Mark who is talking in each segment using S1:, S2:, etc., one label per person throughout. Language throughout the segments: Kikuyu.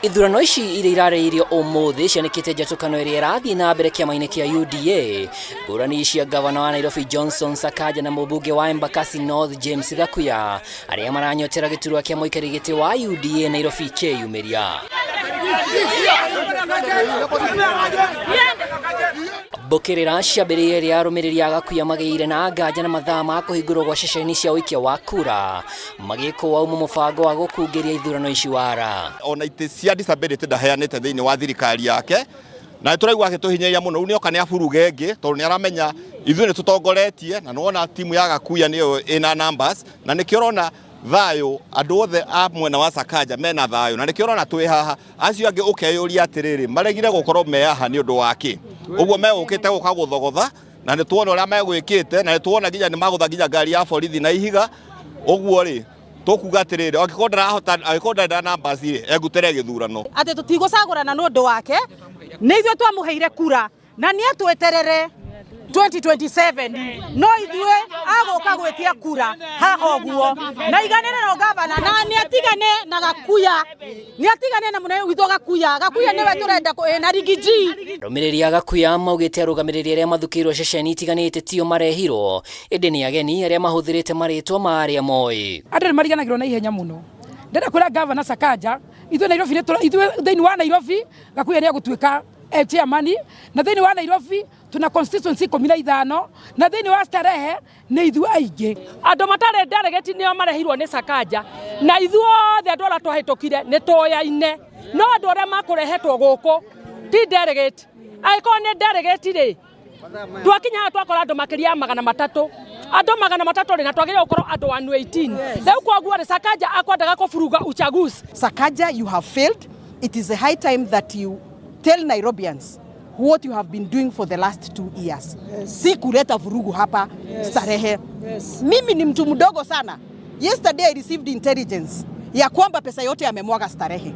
S1: Ithurano ici iria irarĩirio ũmũthĩ cianĩkĩte njatũkano ĩrĩa ĩrathiĩ na mbere kĩama-inĩ kĩa UDA. Ngũrani cia gavana wa Nairobi Johnson Sakaja na mũmbunge wa Embakasi North James Gakuya arĩa maranyotera gĩturwa kĩa mũikari gĩtĩ wa UDA Nairobi kĩyumĩria. Mbũkĩrĩra ciambĩrĩirie rĩrĩa arũmĩrĩri a Gakuya magĩire na nganja na mathaa ma kũhingũrwo gwa ceceni cia ũikia wa kura magĩkũa umu mũbango wa gũkungĩria ithurano ici wara.
S2: Ona itĩ cia disability ndaheanĩte thĩinĩ wa thirikari yake na nĩ tũraigua agĩtũhinyĩrĩria mũno. Rĩu nĩoka nĩ aburuge ĩngĩ tondũ nĩ aramenya ithuĩ nĩ tũtongoretie na nĩwona timu ya Gakuya nĩyo ĩna numbers na nĩkĩo ũrona thayũ andũ othe a mwena wa Sakaja mena thayũ na nĩkĩo ũrona twĩ haha. Acio angĩ ũkeyũria atĩrĩrĩ, maregire gũkorwo me haha nĩ ũndũ wa kĩ? Ũguo megũkĩte gũka gũthogotha na nĩ tuona ũrĩa megwĩkĩte na nĩ tuona nginya nĩ magũtha nginya ngari ya borithi na ihiga. Ũguo rĩ, tũkuga atĩrĩrĩ, angĩkorwo ndarahota, angĩkorwo ndarĩ na numbers rĩ, egutere gĩthurano.
S3: Atĩ tũtigũcagũrana nĩ ũndũ wake, nĩ ithuĩ twamũheire kura na nĩ atweterere 2027 no ithuĩ agũka gwĩtia kura haha ũguo na iganĩre no gavana na nĩ atigane na Gakuya, nĩ atigane na mũnene witũ Gakuya. Gakuya nĩwe tũrenda na Rigiji.
S1: Arũmĩrĩri a Gakuya maugĩte arũgamĩrĩri arĩa mathukĩirwo ceceni itiganĩte tio marehirwo, ĩndĩ nĩ ageni arĩa mahũthĩrĩte marĩtwa ma arĩa moĩ.
S4: Andũ nĩ mariganagĩrwo na ihenya mũno. Ndĩrenda kwĩra Gavana Sakaja, ithuĩ Nairobi nĩ tũra, ithuĩ thĩinĩ wa Nairobi Gakuya nĩ egũtuĩka chairman, na thĩinĩ wa Nairobi tuna constituency 15, na thĩinĩ wa Starehe nĩ ithuĩ aingĩ.
S5: Andũ matarĩ delegate nĩo marehirwo nĩ Sakaja, na ithuothe andũ arĩa twahĩtũkire nĩ tũyaine, no andũ arĩa makũrehetwo gũkũ ti delegate. Angĩkorwo nĩ delegate rĩ, twakinya haha twakora andũ makĩria ya 300, andũ 300 rĩ, na twagĩrĩirwo gũkorwo andũ 118. Rĩu koguo rĩ, Sakaja akwendaga kũburuga uchaguzi.
S6: Sakaja, you have failed. It is a high time that you tell Nairobians what you have been doing for the last 2 years. Yes. Si kuleta vurugu hapa. Yes. Starehe. Yes. Mimi ni mtu mdogo sana. Yesterday I received intelligence ya kwamba pesa yote amemwaga Starehe.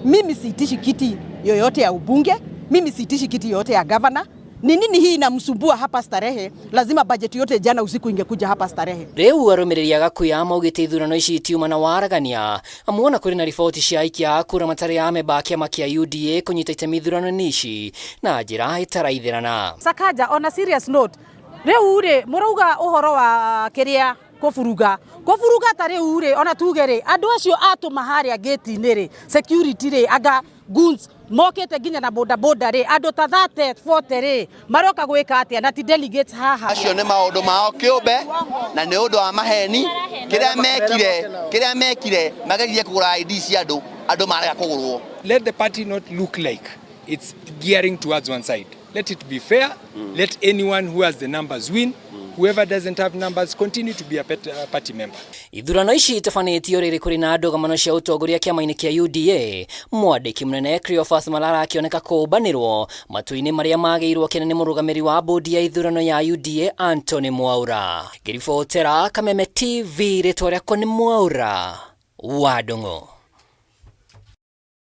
S6: Mimi siitishi kiti yoyote ya ubunge, mimi siitishi kiti yoyote ya governor. Ni nini hii inamsumbua hapa Starehe? Lazima budget yote jana usiku ingekuja hapa Starehe.
S1: Rĩu arũmĩrĩri a Gakuya maugĩte ithurano ici itiuma na waragania, amu ona kũrĩ na riboti cia aikia a kura matarĩ amemba a kĩama kĩa UDA kũnyita itemi ithurano-inĩ ici na njĩra ĩtaraithĩrana.
S3: Sakaja, on a serious note, rĩu rĩ mũrauga ũhoro wa kĩrĩa kũburuga kũburuga ta rĩu rĩ, ona tuge rĩ, andũ acio atũma harĩa gate-inĩ rĩ, security rĩ, anga goons mokĩte nginya na boda boda rĩ, andũ ta 30 40 rĩ, maroka gwĩka atĩa na ti delegates haha?
S7: Acio nĩ maũndũ mao kĩũmbe na nĩ ũndũ wa maheni. Kĩrĩa mekire mageririe kũgũra ID cia andũ, andũ marega kũgũrwo.
S8: Let the party not look like it's gearing towards one side. Let it be fair. Let anyone who has the numbers win. Whoever doesn't have numbers continue to be a party member.
S1: Ithurano ici itabanĩtio rĩrĩ kũrĩ na ndũgamano cia ũtongoria kĩama-inĩ kĩa UDA. Mwandĩki mũnene Cleophas Malala akĩoneka kũmbanĩrwo matua-inĩ marĩa magĩirwo kĩene nĩ mũrũgamĩrĩri wa bodi ya ithurano ya UDA Anthony Mwaura. Ngĩribotera Kameme TV, rĩtwa rĩakwa nĩ Mwaura wa Ndung'u.